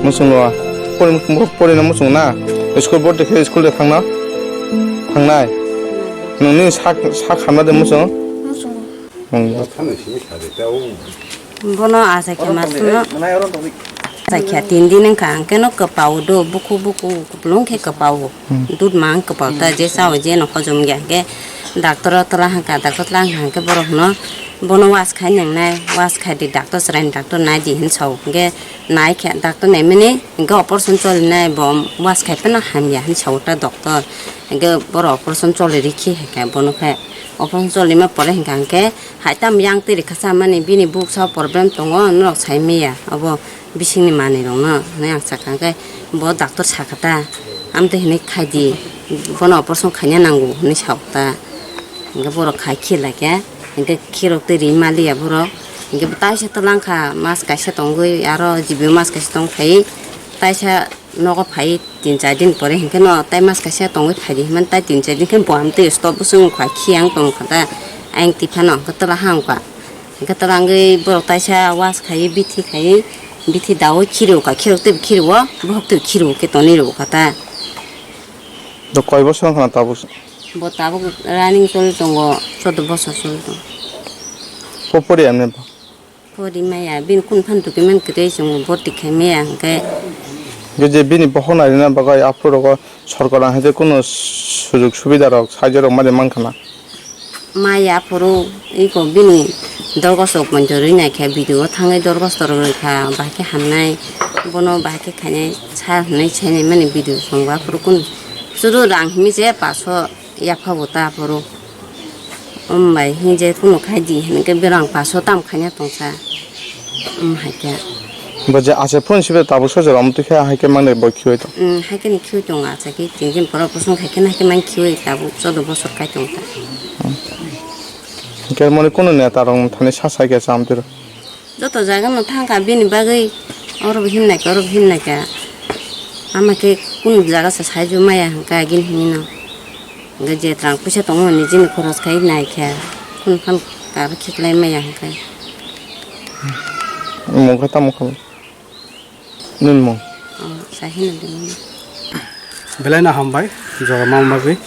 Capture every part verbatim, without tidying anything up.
Muchungo. Pori-, porina muchungo na? School bor de khe school de thangna? Thangnai? Nungni sak, sak hamna de muchungo? Bono achai khe ma songno. Achai khe tin din wngkha, hwnkhe no kwpao do, bukhuk bukhuk kupulung khe kwpao. Hmm. Dudma wng kwpao ta, je chao je no hojom ya, hwnkhe doctor o twla hwnkha, doctor twla hwnkha, hwnkhe borok no bono wash khai nangnai, wash khai di, doctor chwraini doctor nai di, hwn sao. Hwnkhe nai khe doctor naimani, hwnkhe operation cholinai, bo wash khai phano hamya, hwn sao ta doctor. Hwnkhe borok operation choli rikhi, hwnkhe bono khe operation cholima pore hwnkha, hwnkhe hai tamo yang twi rikha chamani, bini buksa problem tongo, norok sai manya, obo bisingni manwi rokno hinwi ang sakha, hwnkhe bo doctor sakha ta, amtwi hinwi khai di, bono operation khaina nango hinwi sao ta, hwnkhe borok khai khilai khe, hwnkhe khirok twi ri maliya borok, hwnkhe bo taisa twlang kha, mas kaisa tongwi aro G B O mas kaisa tong phai, taisa nogo phai tin char din pore hinkhe no tai mas kaisa tongwi phai di hinmani, tai tin char din khe bo amtwi stop bwswk wngkha, khiyang tongkha ta, ayang twi phano hwnkhe twla ha wngkha. Hwnkhe twla wngwi borok taisa wash khaiwi bithi khaiwi bithi daui khirokha, khirok twi khiro, bohok twi khiro khe tonwi rwkha ta. Do koi bosor wngkha na tabuk? Bo tabuk running choli tongo, choudo bosor choli tongo. Po pori amne ba? Pori maya, bini kunu phano document kwrwi chwng borti khai maya hwnkhe. Hwnkhe je bini bohok nairina bagwi aphuru rogo sorkar ang hai je kunu sujuk subida rok, sahajyo rok mari mankha na? Maya aphuru iko bini dorgosto poito rwi naikha, B D O thangwi dorgosto rwkha, bahai khe hamnai, bono bahai khe khainai sa hwnwi sainai mani B D O songbo aphuru kunu suru rang himi je paso. Yapha bo ta aphuru. Om bai hinje kunu khai di hinkhe berang paso tam khaina tongsa. Om hai khe. Bo je ase phone sibe tabuk sojora om twi khe hai khe mangnai bo khiui tong. Om hai khe ni khiui tong asa khe tin din pora bosong khai khe hai khe man khiui tabuk choudo bosor khai tong ta. Hinkhe moni kunu neta rok thani sa sai khe cham tiro. Joto jaga no thang kha bini bagwi, oro bo himnai kha, oro bo himnai kha. Ama khe kunu jaga se saijo maya hwnkha agini hini no. Hwnkhe je twlang puisa tongo hwnwi jini khoros khai nai kha. Kunu phan kar khiklai maya hwnkhe. Mungkha tamo kha. Nini mung? Oh, Sahina Dengmani. Belai no hambai, jora ma bagwi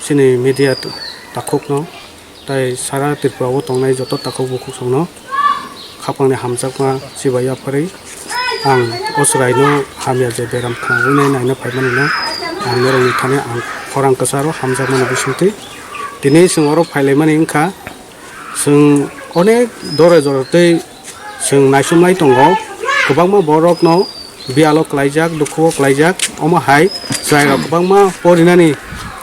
chini media t-, takhukno, tai sara Tripura o tongnai joto takhuk bukhuk songno khapangni hamjakma chibai yapharwi ang o chwraino hamya je beram khwnagwi nai naina phaimanino ang norokni thani ang khorang kwcharo hamjakmani bisingtwi tini chwng oro phailaimani wngkha. Chwng onek dore dore tei chwng naisumlai tongo, kwbangma borokno biyalo klaijak, dukhuo klaijak, omo hai chwrairok kwbangma porinani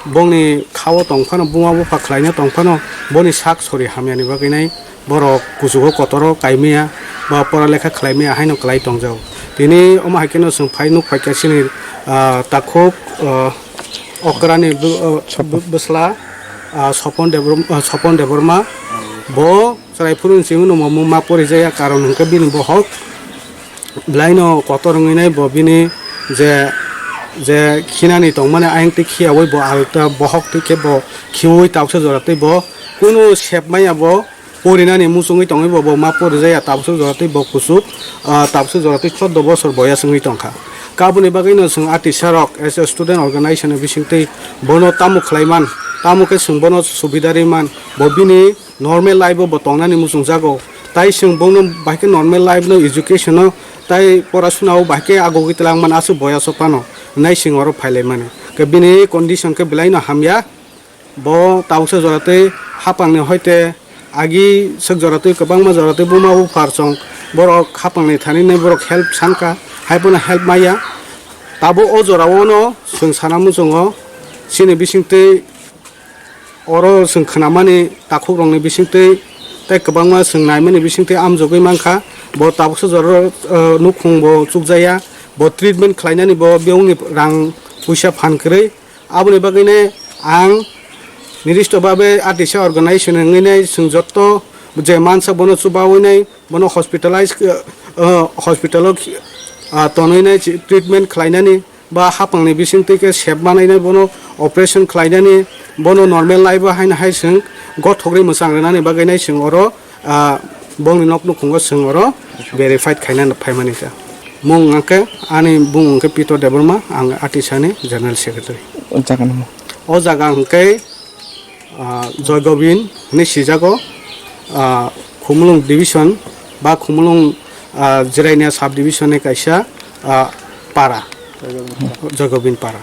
bongni khao tong phano, buma bupha khlaina tong phano, boni sak sori hamyani bagwi nai borok kuchugo kotoro kaimaya ba pora lekha khlaimaya haino klai tongjago. Tini omo hai kheno chwng phai nuk phaikha chini, ah, takhuk, ah, okrani bw-, ah, bw-, bwsla, ah, Sopon Debrum-, ah, Sopon Debbarma, bo chwrai phuru ni simi no mung ma porijaya, karon hwnkhe bini bohok belai no kotor wngwi nai, bo bini je, je khinani tongmani ayang twi khiyaui bo alta bohok twi khe bo khiui tabuksa jora twi bo kunu sep maya bo porinani muchungwi tongwi bo, bo ma porijaya tabuksa jora twi bo kuchuk, ah, tabuksa jora twi choudo bosor boyas wngwi tongkha. Aboni bagwino chwng Atisa rok as a student organization ni bisingtwi bono tamo khlai man, tamo khe chwng bono subida rwi man, bo bini normal life o bo tongnani muchung jago. Tai chwng bono bahai khe normal life no, education no, tai porasuna o bahai khe agogwi twlang man aswk boyas o phano hinwi chwng oro phai lai mani. Khe bini condition khe belai no hamya. Bo tabuksa joratwi hapangni hoite agi swk joratwi kwbangma joratwi buma buphar chwng borok hapangni thani hinwi borok help sankha, hai phano help maya. Tabuk o jorao no chwng sana muchungo chini bisingtwi oro chwng khnamani takhukrokni bisingtwi tei kwbangma chwng naimani bisingtwi amjogwi mankha. Bo tabuksa jorao, eh, nukhung bo chukjaya, bo treatment khlainani bo biyongni rang puisa phan kwrwi. Aboni bagwino ang nirdisto babe Atisa organization wngwinai chwng jotto je mansa bono chubawinai bono hospitalize, uh, hospital o, uh, tonwinai chi-, treatment khlainani ba hapangni bisingtwi khe sep manainai bono operation khlainani bono normal life o haino hai chwng gothogwi mwchang rwnani bagwinai chwng oro ah, bongni nok nukhungo chwng oro verified khaina phaimani kha. Mung hwnkhe ani bung hwnkhe Peter Debbarma, ang Atisani General Secretary. O jaga namo? O jaga hwnkhe, ah, Joygobin hinwi sijago, ah, Khumulwng Division ba Khumulwng, ah, Jirania Sub Division ni kaisa, ah, para, Joygobin para.